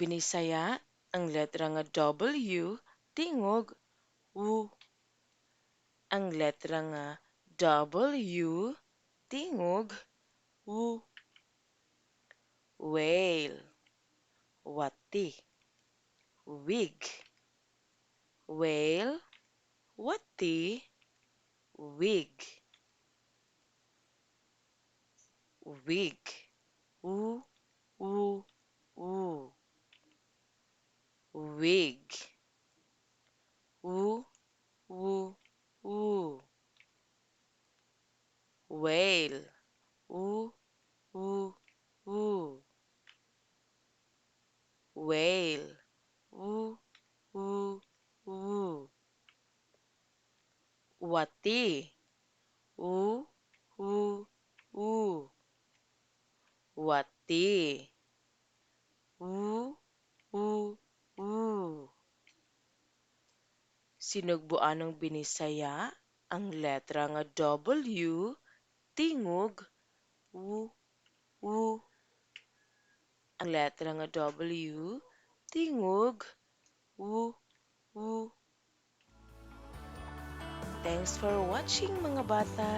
Binisaya, ang letra nga W tingog W. Ang letra nga W tingog W. Whale, wati, wig. Whale, wati, wig. Wig. W, w, w. Wig. W, w, w. Whale. W, w, w. Whale. W, w, w. Wati. W, w, w. Wati. W, w, w. Sinugbuanong Binisaya, ang letra nga W tingog W, W. Ang letra nga W tingog W, W. Thanks for watching, mga bata!